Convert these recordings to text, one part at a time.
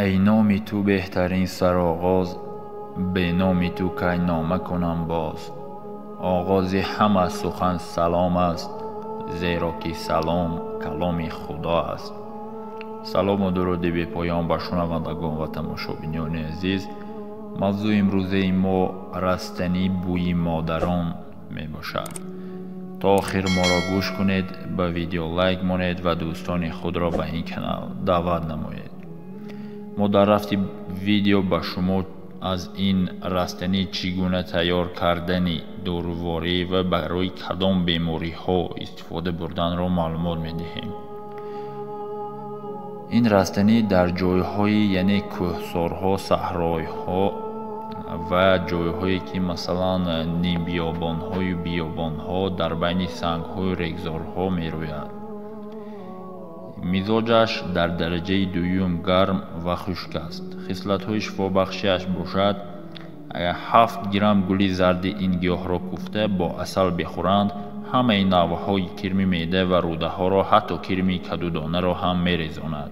Эй номи ту беҳтарин сароғоз, бе номи ту кай нома кунам боз. Оғози ҳама сухан салом аст, зеро ки салом каломи Худо аст. Салому дуруди бепоён ба шунавандагон ва тамошобинони азиз. Мавзӯи имрӯзаи мо растании бӯи модарон мебошад. То охир моро гӯш кунед, ба видео лайк монед ва дӯстони худро ба ин канал даъват намоед. Мо дар рафти видео ба шумо аз ин растанӣ чӣ гуна тайёр кардани доруворӣ ва барои кадом бемориҳо истифода бурданро маълумот медиҳем. Ин растанӣ дар ҷойҳои, яъне кӯҳсорҳо, саҳроиҳо ва ҷойҳое ки масалан нимбиёбонҳою биёбонҳо дар байни сангҳою регзорҳо мерӯяд. Мизоҷаш дар дараҷаи дуюм гарм ва хушк аст. Хислатҳои шифобахшиаш бошад, агар 7 грамм гули зарди ин гиёҳро куфта бо асал бихӯранд, ҳамаи навъҳои кирми меъда ва рӯдаҳоро, ҳатто кирми кадудонаро ҳам мерезонад.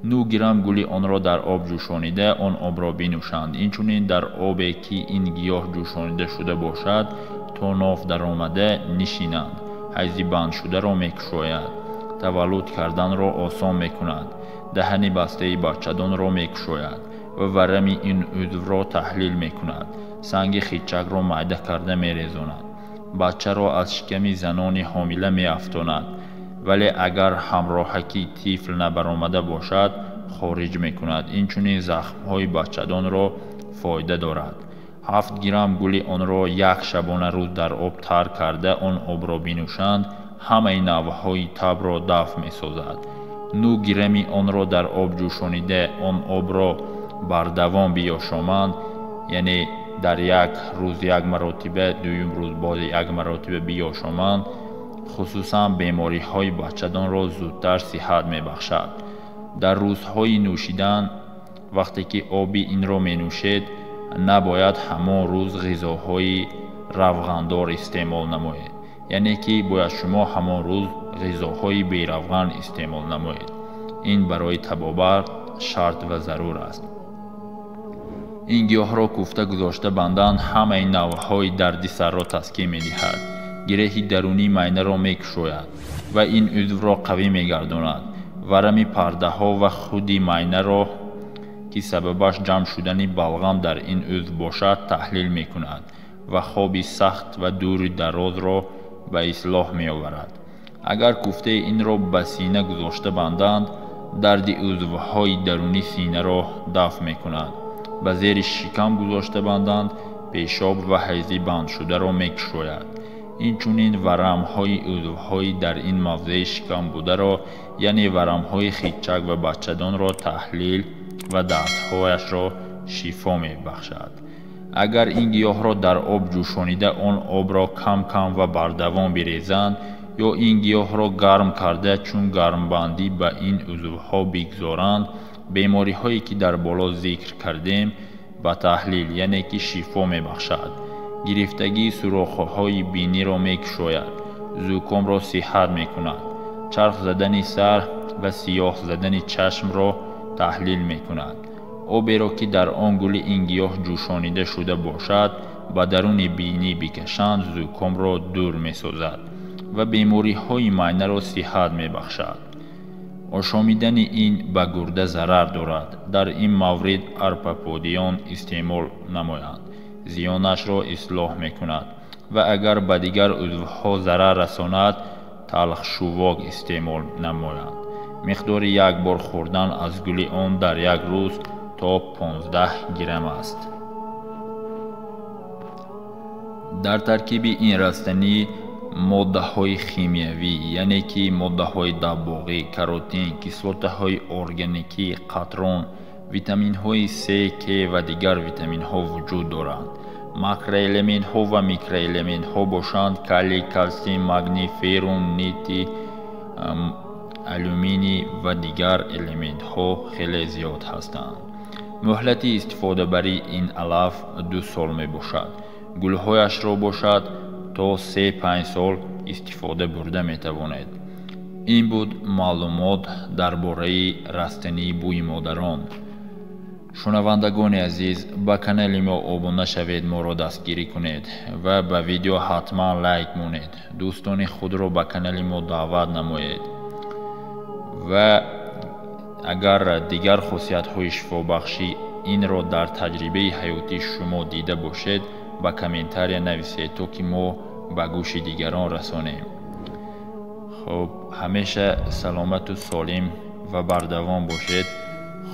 9 грамм гули онро дар об ҷӯшонида, он обро бинӯшанд. Инчунин дар обе ки ин гиёҳ ҷӯшонида шуда бошад, то ноф даромада нишинанд. Ҳайзи бандшударо мекушояд, таваллуд карданро осон мекунад, даҳани бастаи бачадонро мекушояд ва варами ин узвро таҳлил мекунад, санги хичакро майда карда мерезонад, бачаро аз шиками занони ҳомила меафтонад, вале агар ҳамроҳаки тифл набаромада бошад, хориҷ мекунад. Инчунин захмҳои бачадонро фоида дорад. 7 грамм гули онро як шабона рӯз дар об тар карда, он обро бинӯшанд, ҳамаи навъҳои табро дафъ месозад. 9 грамми онро дар об ҷӯшонида, он обро бардавом биёшоманд, яъне дар як рӯз як маротиба, дуюм рӯз боз як маротиба биёшоманд, хусусан бемориҳои бачадонро зудтар сиҳат мебахшад. Дар рӯзҳои нӯшидан, вақте ки оби инро менӯшед, набояд ҳамон рӯз ғизоҳои равғандор истеъмол намоед, яъне ки бояд шумо ҳамон рӯз ғизоҳои беравған истеъмол намоед. Ин барои табобат шарт ва зарур аст. Ин гиёҳро куфта гузошта бандан ҳамаи навъҳои дарди сарро таскин медиҳад, гиреҳи дарунии майнаро мекушояд ва ин узвро қавӣ мегардонад. Варами пардаҳо ва худи майнаро, ки сабабаш ҷамъ шудани балғам дар ин узв бошад, таҳлил мекунад ва хоби сахт ва дури дарозро ба ислоҳ меоварад. Агар куфтаи инро ба сина гузошта банданд, дарди узвҳои дарунии синаро дафъ мекунад. Ба зери шикам гузошта банданд, пешоб ва ҳайзи бандшударо мекушояд. Инчунин варамҳои узвҳои дар ин мавзеи шикам бударо, яъне варамҳои хичак ва бачадонро таҳлил ва дардҳояшро шифо мебахшад. Агар ин гиёҳро дар об ҷӯшонида, он обро кам-кам ва бардавом бирезанд, ё ин гиёҳро гарм карда, чун гармбандӣ ба ин узвҳо бигзоранд, бемориҳое ки дар боло зикр кардем ба таҳлил, яъне ки шифо мебахшад. Гирифтагии сурохҳои биниро мекушояд, зукомро сиҳат мекунад, чарх задани сар ва сиёҳ задани чашмро таҳлил мекунад. Оберо ки дар он гули ин гиёҳ ҷӯшонида шуда бошад, ба даруни бинӣ бикашанд, зукомро дур месозад ва бемориҳои майнаро сиҳат мебахшад. Ошомидани ин ба гурда зарар дорад. Дар ин маврид арпаподиён истеъмол намоянд, зиёнашро ислоҳ мекунад ва агар ба дигар узвҳо зарар расонад, талхшувок истеъмол намоянд. Миқдори як бор хӯрдан аз гули он дар як рӯз то 15 грамм аст. Дар таркиби ин растанӣ моддаҳои химиявӣ, яъне ки моддаҳои дабоғӣ, каротин, кислотаҳои органикӣ, қатрон, витаминҳои С, К ва дигар витаминҳо вуҷуд доранд. Макроэлементҳо ва микроэлементҳо бошанд калий, калсий, магний, феррум, нити, алюминий ва дигар элементҳо хеле зиёд ҳастанд. Муҳлати истифодабарии ин алаф 2 сол мебошад. Гулҳояшро бошад то 3-5 сол истифода бурда метавонед. Ин буд маълумот дар бораи растании бӯи модарон. Шунавандагони азиз, ба канали мо обуна шавед, моро дастгирӣ кунед ва ба видео ҳатман лайк монед. Дӯстони худро ба канали мо даъват намоед ва агар дигар хусусиятҳои шифобахши инро дар таҷрибаи ҳаётии шумо дида бошед, ба комментария нависед, то ки мо ба гӯши дигарон расонем. Хуб, ҳамеша саломату солим ва бардавом бошед.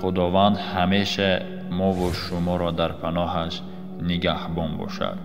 Худованд ҳамеша мову шуморо дар паноҳаш нигаҳбон бошад.